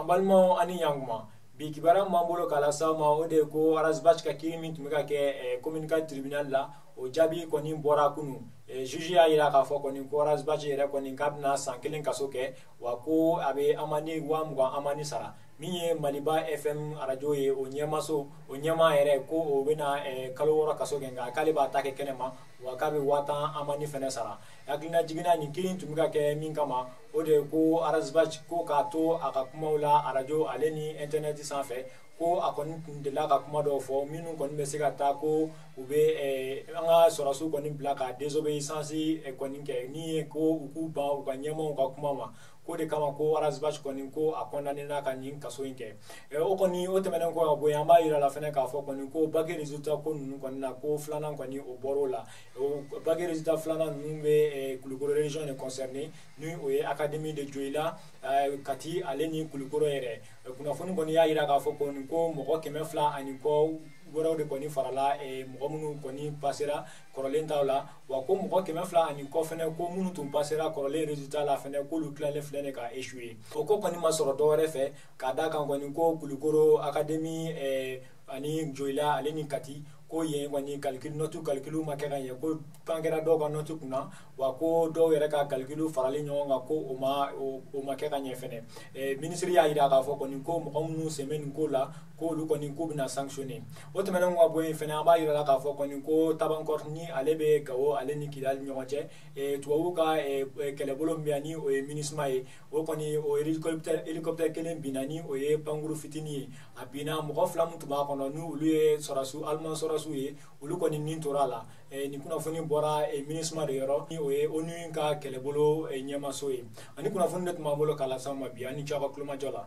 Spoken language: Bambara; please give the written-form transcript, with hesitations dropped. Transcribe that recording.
An balimaw, ani ɲankuma. Bi kibaruya min b'an bolo k'a lase aw ma, o de ye ko Ras Bath ka kiiri min tun bɛ ka kɛ commune 4 tribunal la, o jaabi kɔni bɔra kunun. Juge y'a jira k'a fɔ kɔni ko Ras Bath yɛrɛ kɔni k'a bɛna san 1 kaso kɛ, wa ko a bɛ amende 20,000 amende sara. Min ye Maliba FM arajo ye, o ɲɛmaso, o ɲɛmaa yɛrɛ, ko o bɛna kalo 6 kaso kɛ, nka k'ale b'a ta kɛ kɛnɛ ma, wa k'a bɛ 10,000 amende fɛnɛ sara. Hakilina jiginna, nin kiiri tun bɛ ka kɛ min kama, o de ye ko Ras Bath ko k'a to a ka kumaw la arajo ale ni internet sanfɛ, ko a kɔni tun delila ka kuma dɔw fɔ minnu kɔni bɛ se ka taa ko u bɛ an ka sɔrɔdasiw kɔni bila ka désobéissance kɔni kɛ, ni ye ko u k'u ban u ka ɲɛmaaw ka kuma ma. Ko de kama ko Ras Bath kɔni ko a condamné n'a ka nin kaso in kɛ. O kɔni o tɛmɛnen kɔ ka bɔ yen, an b'a yira la fɛnɛ k'a fɔ kɔni ko bac résultat ko ninnu kɔni na, ko filanan kɔni o bɔr'o la. O bac résultat filanan ninnu bɛ Kulukoro région de concerné, ni o ye académie de Joyila, Kati ale ni Kulukoro yɛrɛ. Kunnafoni kɔni y'a yira k'a fɔ kɔni ko mɔgɔ 200 ani kɔ wɛrɛw de kɔni farala mɔgɔ minnu kɔni pasera kɔrɔlen taw la, wa ko mɔgɔ 200 ani kɔ fɛnɛ ko minnu tun pasera kɔrɔlen résultat la fɛnɛ, k'olu tilalen filɛ de ka échoué. O ko kɔni ma sɔrɔ dɔwɛrɛ fɛ k'a da kan kɔni ko Kulukoro académie ani Joyila ale ni Kati, ko yen kɔni calcul, note calcul ma kɛ ka ɲɛ, ko pan kɛra dɔw ka note kunna, wa ko dɔw yɛrɛ ka calcul faralen ɲɔgɔn kan, ko o ma kɛ ka ɲɛ fɛnɛ. Minisiri y'a jira k'a fɔ kɔni ko mɔgɔ minnu sen bɛ nin ko la, ko olu kɔni k'u bɛna sanctionner. O tɛmɛnen ka bɔ yen fɛnɛ, an b'a yira la k'a fɔ kɔni ko Tabankɔrɔ, ni ale bɛ Gawo ale ni Kidali ɲɔgɔn cɛ, tubabuw ka kɛlɛbolo min bɛ yan, ni o ye MINUSMA ye, o kɔni o hélicoptère kelen binna, ni o ye pankuru fitinin ye. A binna, mɔgɔ 2 min tun b'a kɔnɔ, ni olu ye sɔrɔdasiw, allemand sɔrɔdasiw ye, olu kɔni nin tora a la. Nin kunnafoni bɔra MINUSMA de yɔrɔ, ni o ye ONU ka kɛlɛbolo ɲɛmaso ye. Ani kunnafoni de tun b'an bolo k'a lase aw ma bi. An ni ce aw ka kulomajɔ la.